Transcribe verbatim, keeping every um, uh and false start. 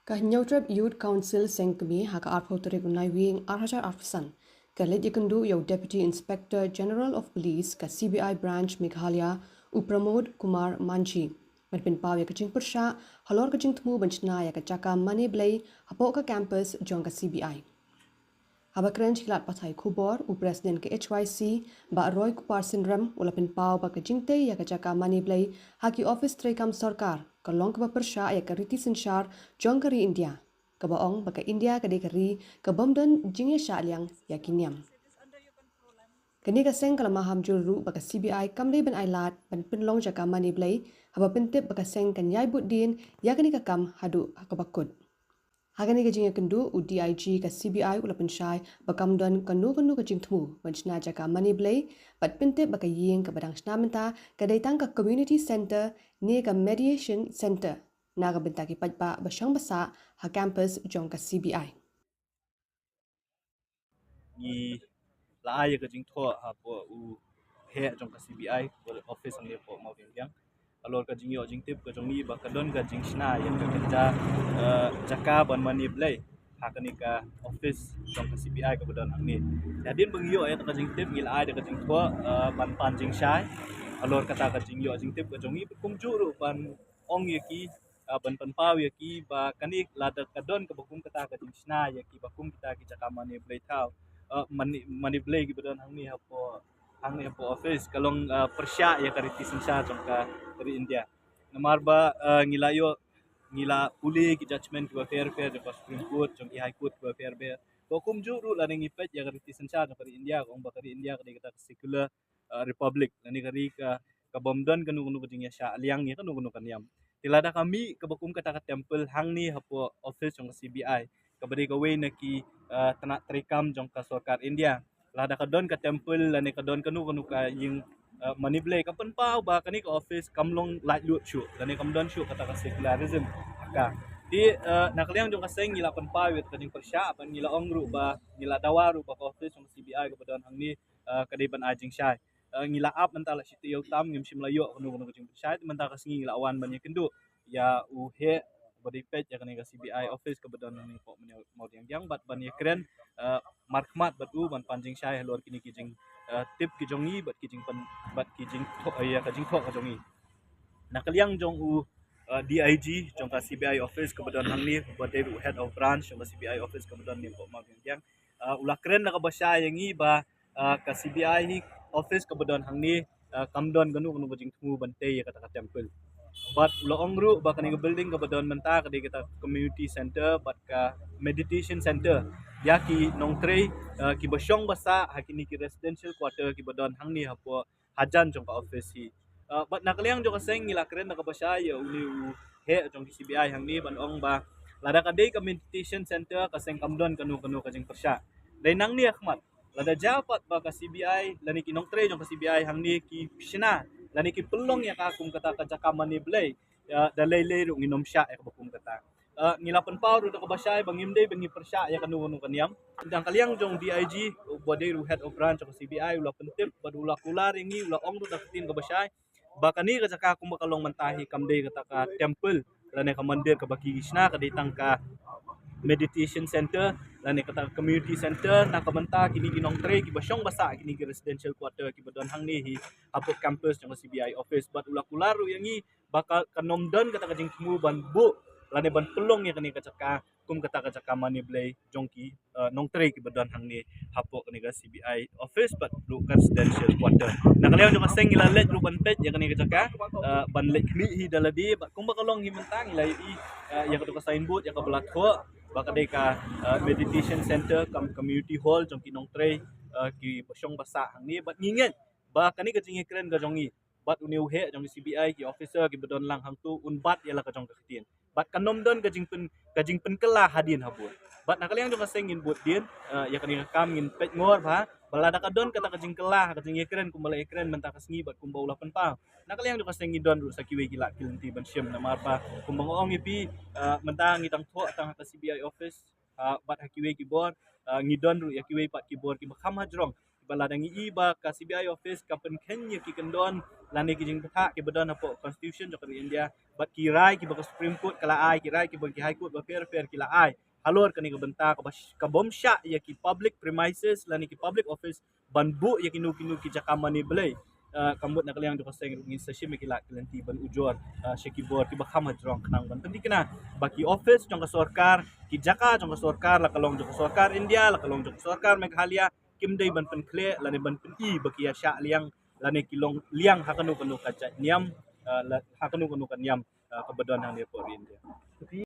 Ka Hynñiewtrep Youth Council Seng Kmie ha ka arphew tarik u Naiwieng ar hajar arphew san ka leit ïakynduh ïa u Deputy Inspector General of Police ka C B I Branch Meghalaya, u Pramod Kumar Manjhi, ban pynpaw ïa ka jingpyrshah halor ka jingthmu ban shna ïa ka jaka mane blei hapoh ka campus jong ka C B I. Haba kren sha ki lad pathai khubor, u President ka H Y C, Bah Roy Kupar Synrem, u la pynpaw ba ka jingtei ïa ka jaka mane blei ha ki office treikam sorkar ka long kaba pyrshah ïa ka riti synshar jong ka ri India, kaba ong ba ka India ka dei ka ri ka bym don jingïashah liang ïa ki niam. Kane ka seng ka la maham jur ruh ba ka C B I kam dei ban ai lad ban pynlong jaka mane blei, haba pyntip ba ka seng kan ïai bud dien ïa kane ka kam haduh ha kaba kut. Ha kane ka jingïakynduh, u D I G ka C B I u la pynshai ba kam don kano kano ka jingthmu ban shna jaka mane blei, bad pyntip ba ka ïing kaba dang shna mynta ka dei tang ka community centre ne ka mediation centre na ka bynta ki paidbah ba shong ba sah ha campus jong ka C B I. Ngi la ai ïa ka jingthoh hapoh u heh jong ka C B I, office hangne hapoh Mawdiangdiang, halor ka jingïoh jingtip ka jong ngi ba ka don ka jingshna ïa ka kynja, eh, jaka ban mane blei ha kane ka office jong ka C B I kaba don hangne. Hadien ba ngi ïoh ïa ka jingtip, ngi la ai da ka jingthoh, eh, ban pan jingshai halor kata ka jingïoh jingtip ka jong ngi, kumjuh ruh ban ong ïa ki, ah, ban pynpaw ïa ki ba kane lada ka don kaba kum kata ka jingshna ïa ki ba kum kita ki jaka mane blei thaw, ah, mane, mane blei kiba don hangne hapoh, hangne hapoh office, ka long, ah, pyrshah ïa ka riti synshar jong ka ri India. Namar ba, ah, ngi la ïoh, ngi la pule ki judgment kiba pher pher jong ka Supreme Court, jong ki High Court kiba pher pher. Ba kumjuh ruh lada ngi peit ïa ka riti synshar jong ka ri India, ka ong ba ka ri India ka dei kata ka secular, uh, republic, lane ka ri ka, ka bym don kano kano ka jingïashah liang ïa kano kano ka niam. Te lada ka mih kaba kum kata ka temple hangne hapoh office jong ka C B I, kaba dei kawei na ki, uh, tnat treikam jong ka sorkar India, lada ka don ka temple lane ka don kano kano ka ïing, uh, mane blei, ka pynpaw ba kane ka office kam long laitluid shuh lane kam don shuh kata ka secularism ha ka. Te, uh, na ka liang jong ka seng ngi la pynpaw ïa ka jingpyrshah, bad ngi la ong ruh ba, ngi la dawa ruh ba ka office jong ka C B I kaba don hangne, uh, ka dei ban ai jingshai. Uh, ngi la ap mynta la shi taïew tam, ngim shym la ïoh kano kano ka jingpynshai. Te mynta ka sngi ngi la wan ban ïakynduh ïa u heh ba dei peit ïa kane ka C B I office kaba don hangne hapoh Mawdiangdiang, bad ban ïakren, uh, markhmat bad u ban pan jingshai halor kine ki jing, uh, tip ki jong ngi bad ki jingpyn, bad ki jingthoh, uh, ïa ka jingthoh ka jong ngi. Na ka liang jong u, uh, D I G jong ka C B I office kaba don hangne, ba dei u head of branch jong ka C B I office kaba don hangne hapoh Mawdiangdiang, uh, u la kren da kaba shai ïa ngi ba, uh, ka C B I hi office kaba don hangne, uh, kam don kano kano ka jingthmu ban tei ïa kata ka temple. Bad u la ong ruh ba kane ka building kaba don mynta ka dei kata community centre bad ka meditation centre ïa ki nongtrei, uh, kiba shong ba sah ha kine ki residential quarter kiba don hangne hapoh hajan jong ka office hi. Uh, bad na ka liang jong ka seng ngi la kren da kaba shai ïa une u heh jong ka C B I hangne ban ong ba lada ka dei ka meditation centre, ka seng kam don kano kano ka jingpyrshah. Dei nangne ha khmat, lada jia pat ba ka C B I lane ki nongtrei jong ka C B I hangne ki shna lane ki pynlong ïa ka kum kata ka jaka mane blei, ïa, da lei lei ruh ngin ym shah ïa kaba kum kata. Uh, ngi la pynpaw ruh da kaba shai ba ngim dei ba ngi pyrshah ïa kano kano ka niam. Na ka liang jong D I G, ba dei ruh head of branch jong ka C B I, u la pyntip bad u la kular ïa ngi, u la ong ruh da ka ktien kaba shai ba kane ka jaka kumba ka long mynta hi kam dei kata ka temple lane ka mandir kaba ki shna, ka dei tang ka meditation centre lane kata ka community centre na ka bynta kine ki nongtrei kiba shong ba sah kine ki residential quarter kiba don hangne hi hapoh campus jong ka C B I office. Bad u la kular ruh ïa ngi ba ka, kan ym don kata ka jingthmu ban buh lane ban pynlong ïa kane ka jaka kum kata ka jaka mane blei jong ki, uh, nongtrei kiba don hangne hapoh kane ka C B I office bad ruh ka residential quarter. Na ka liang jong ka seng ngi la leit ruh ban peit ïa kane ka jaka, uh, ban leit khmih hi da lade, bad kumba ka long hi mynta ngi la ïohi, uh, ïa kato ka signboard ïa kaba la thoh ba ka dei ka, uh, meditation centre cum community hall jong ki nongtrei, uh, kiba shong ba sah hangne. Bad ngi ngeit ba kane ka jingïakren ka jong ngi bad une u heh jong ka C B I, ki officer kiba don lang hangto, un bat ïa la ka jong ka ktien. Bad kan ym don ka jingpyn, ka jingpynkylla hadien habud. Bad na ka liang jong ka seng ngin bud dien, uh, ïa kane ka kam ngin peit ngor bha ba lada ka don kata ka jingkylla ha ka jingïakren kumba la ïakren mynta ka sngi bad kumba u la pynpaw, na ka liang jong ka seng ngi don ruh sa kiwei ki lad ki lynti ban shim. Namar ba kumba nga ong ïa phi, uh, mynta ngi dang thoh tang ha ka C B I office, uh, bad ha kiwei ki bor, uh, ngi don ruh ïa kiwei pat ki bor kiba kham hajrong, ba lada ngi i ba ka C B I office ka pynkheiñ ïa ki kyndon lane ki jingbthah kiba don hapoh constitution jong ka ri India, bad ki rai kiba ka Supreme Court ka la ai, ki rai kiba ki High Court bapher bapher ki la ai halor kane ka bynta kaba sh- ka bym shah ïa ki public premises lane ki public office ban buh ïa kino kino ki jaka mane blei. Uh, ka mut na ka liang jong ka seng ruh ngin sa shim ïa ki lad ki lynti ban ujor uh, sha ki bor kiba kham hajrong khnang ban pynthikna ba ki office jong ka sorkar, ki jaka jong ka sorkar, la ka long jong ka sorkar India, la ka long jong ka sorkar Meghalaya, kim dei ban pynkhleh lane ban pyni ba ki ïa shah liang lane ki long liang ha kano kano ka jait niam, uh, la- ha kano kano ka niam uh, kaba don hangne ha pdeng India.